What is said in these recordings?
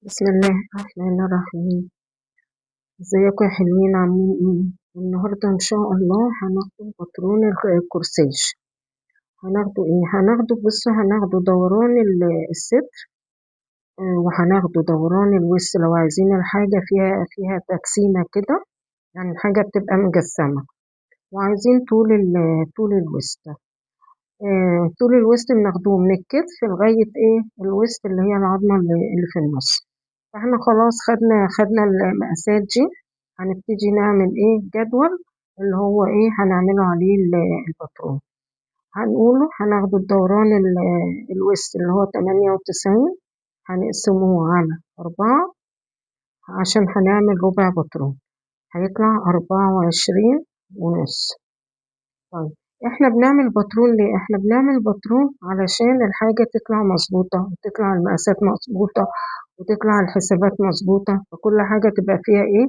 بسم الله الرحمن الرحيم. ازيكم يا حلوين، عاملين ايه؟ النهارده ان شاء الله هناخد باترون الكورساج. هناخده ايه؟ هناخده، بصوا، هناخده دوران الستر، وهناخده دوران الوسط لو عايزين الحاجة فيها تجسيمه كده، يعني الحاجة بتبقى مجسمه. وعايزين طول الوسط. طول الوسط بناخدوه من الكتف لغاية ايه؟ الوسط اللي هي العظمة اللي في النص. فاحنا خلاص خدنا المقاسات دي. هنبتدي نعمل ايه؟ جدول اللي هو ايه هنعمله عليه الباترون. هنقوله هناخده الدوران الوسط اللي هو 98، هنقسمه على 4 عشان هنعمل ربع باترون، هيطلع 24.5. طيب احنا بنعمل باترون ليه؟ احنا بنعمل باترون علشان الحاجة تطلع مظبوطة، وتطلع المقاسات مظبوطة، وتطلع الحسابات مظبوطة، فكل حاجة تبقى فيها ايه؟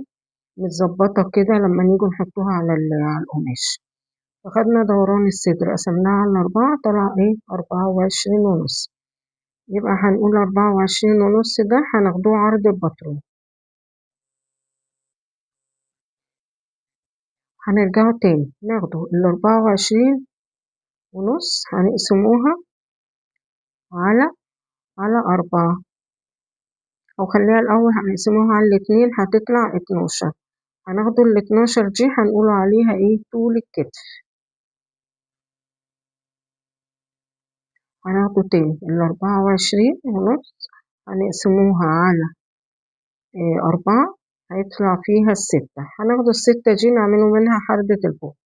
متظبطة كده لما نيجي نحطوها على القماش. فخدنا دوران الصدر قسمناه على 4، طلع ايه؟ 24.5. يبقى هنقول 24.5 ده هناخدوه عرض الباترون. هنرجعه تاني ناخده 24.5، هنقسموها على 4، أو خليها الأول هنقسموها على الاتنين، هتطلع 12. هناخده 12 دي هنقوله عليها ايه؟ طول الكتف. هناخده تاني 24.5 هنقسموها على 4، هيطلع فيها 6. هناخده 6 دي نعمله منها حردة البوق.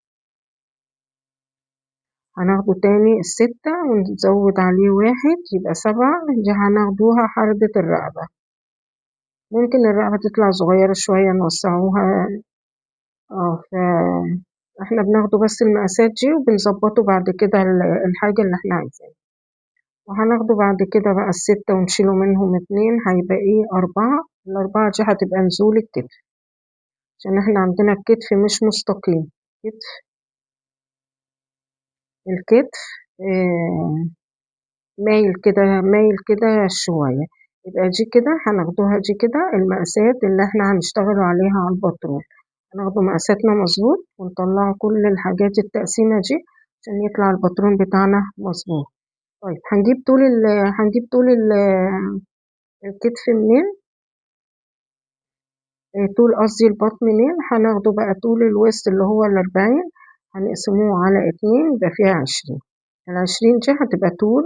هناخده تاني 6 ونزود عليه 1 يبقى 7، دي هناخدوها حردة الرقبة. ممكن الرقبة تطلع صغيرة شوية نوسعوها، فاحنا بناخده بس المقاسات دي وبنظبطه بعد كده الحاجة اللي احنا عايزينها. وهناخده بعد كده بقى 6 ونشيله منهم 2، هيبقى ايه؟ 4. 4 دي هتبقى نزول الكتف، عشان احنا عندنا الكتف مش مستقيم. الكتف مايل كده، مايل كده شوية. يبقى دي كده هناخدوها، دي كده المقاسات اللي احنا هنشتغلوا عليها على الباترون. هناخدوا مقاساتنا مظبوط ونطلعوا كل الحاجات التقسيمة دي عشان يطلع الباترون بتاعنا مظبوط. طيب هنجيب طول الكتف منين؟ طول قصدي البطن منين؟ هناخده بقى طول الوسط اللي هو 40، هنقسموه على 2 يبقى فيها 20. 20 دي هتبقى طول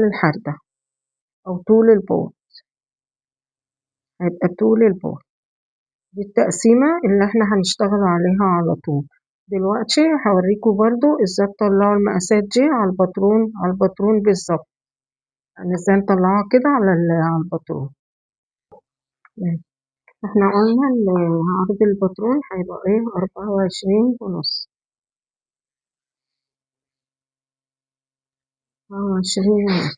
الحردة أو طول البوط، هيبقى طول البوط. دي التقسيمة اللي احنا هنشتغل عليها على طول. دلوقتي هوريكم برضو ازاي تطلعوا المقاسات دي على الباترون بالظبط، يعني ازاي نطلعوها كده على الباترون. احنا قلنا عرض الباترون هيبقى ايه؟ 24.5. 24.5.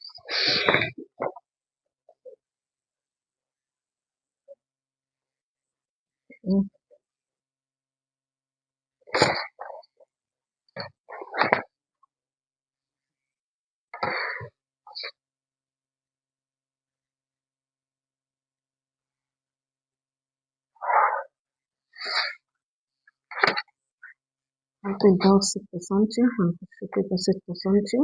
هنحط الدور 6 سنتي، هنخش كده 6 سنتي.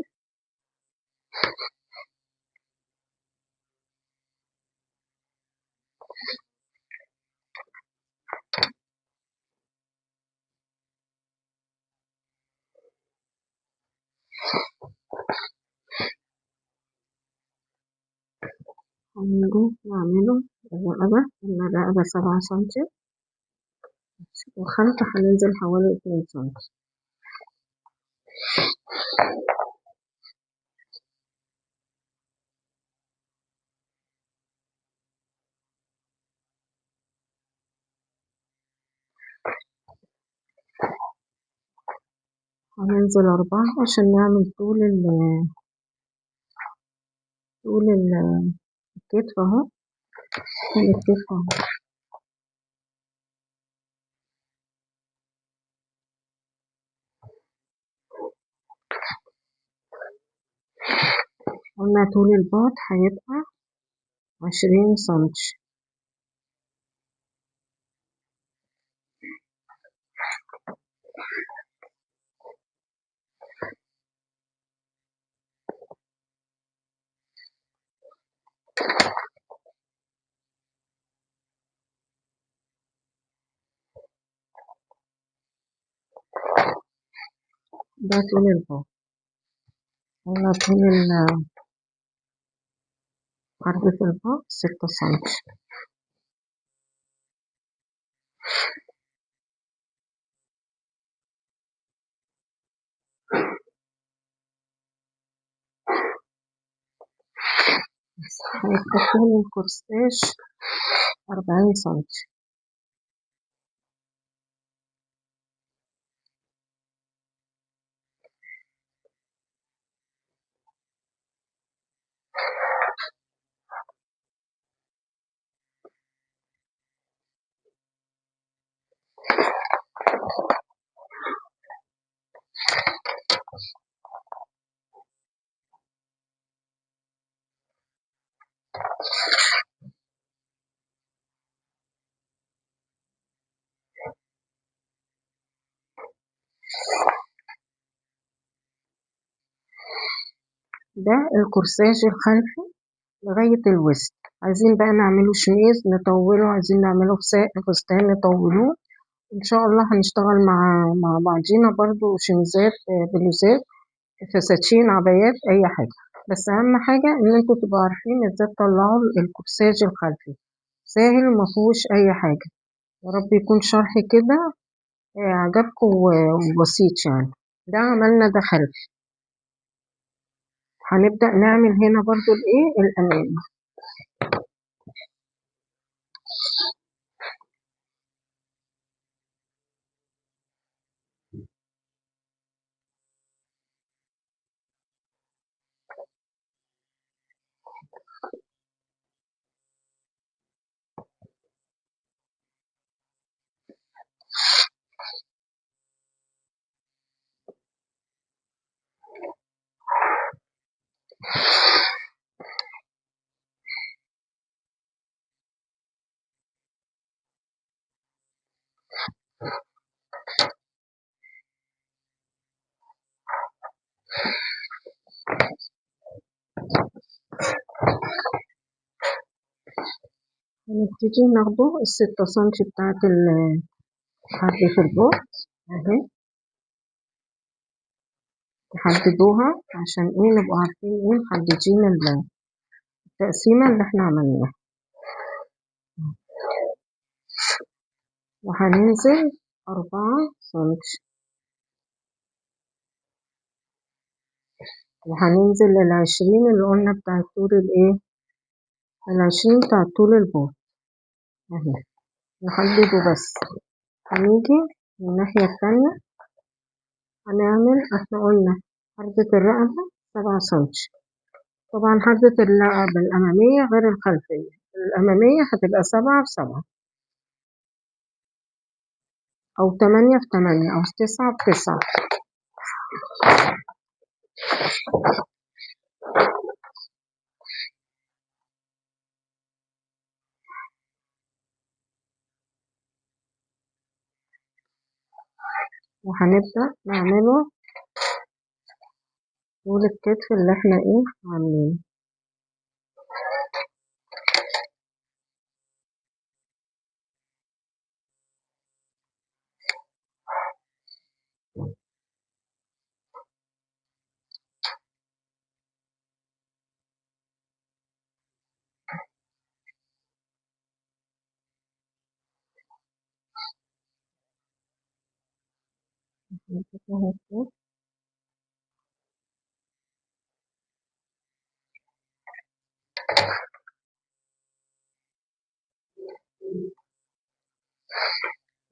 هنجو نعمله الرقبة، قلنا الرقبة 7 سنتي وخلف هننزل حوالي 2 سنتي. هننزل 4 عشان نعمل طول الكتف اهو، طول الكتف اهو. قلنا طول الباط هيبقى 20 سنتي. ده طول الباط. قلنا طول عرضة الباط 6 سنتي. هيبقى طول الكورساج 40 سنتي. ده الكورساج الخلفي لغاية الوسط. عايزين بقى نعمله شميز نطوله، عايزين نعمله فستان نطولوه. ان شاء الله هنشتغل مع بعضينا برضو شميزات، بلوزات، فساتين، عبايات، اي حاجة. بس اهم حاجة ان انتوا تبقوا عارفين ازاي تطلعوا الكورساج الخلفي، ساهل ومفيهوش اي حاجة. يا رب يكون شرحي كده، عجبكم وبسيط. ده عملنا ده خلفي. هنبدأ نعمل هنا برضو الأمامي. هنبتدي ناخده ال6 سنتي بتاعت حرف البوت اهي، نحددوها عشان نبقى عارفين محددين التقسيمة اللي احنا عملناها. وهننزل 4 سنتي، وهننزل للعشرين اللي قلنا بتاع طول ال20 بتاع طول البوت اهي، نحدده بس. هنيجي من الناحية التانية هنعمل، احنا قلنا حردة الرقبة 7 سنتي. طبعا حردة الرقبة الأمامية غير الخلفية، الأمامية هتبقى 7 في 7 أو 8 في 8 أو 9 في 9. وهنبدأ نعمله طول الكتف اللي احنا عاملينه.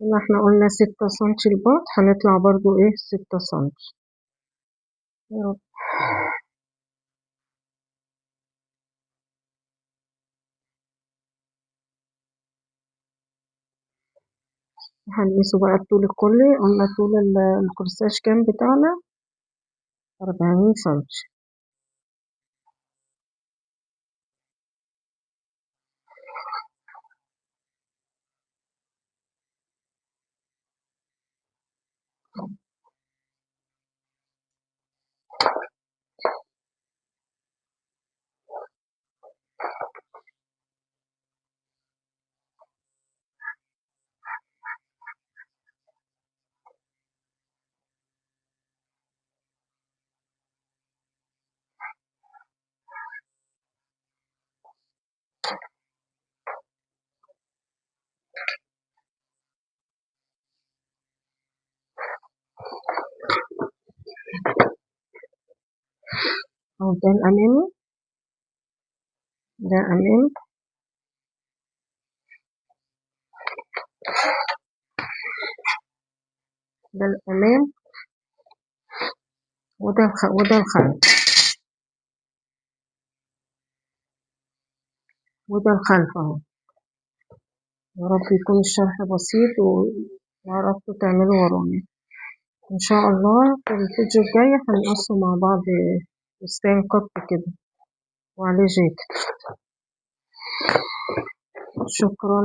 هنا احنا قلنا 6 سنتي الباط، هنطلع برضو 6 سنتي. يا رب. هنقيسه بقى الطول الكلي، قلنا طول الكورساج كام بتاعنا؟ 40 سنتي. اهو ده الأمامي، ده أمام، ده الأمام، وده الخلف، وده الخلف اهو. يا رب يكون الشرح بسيط وعرفتوا تعملوا ورايا. ان شاء الله في الفيديو الجاي هنقصه مع بعض فستان قط كده وعليه جاكيت. شكرا.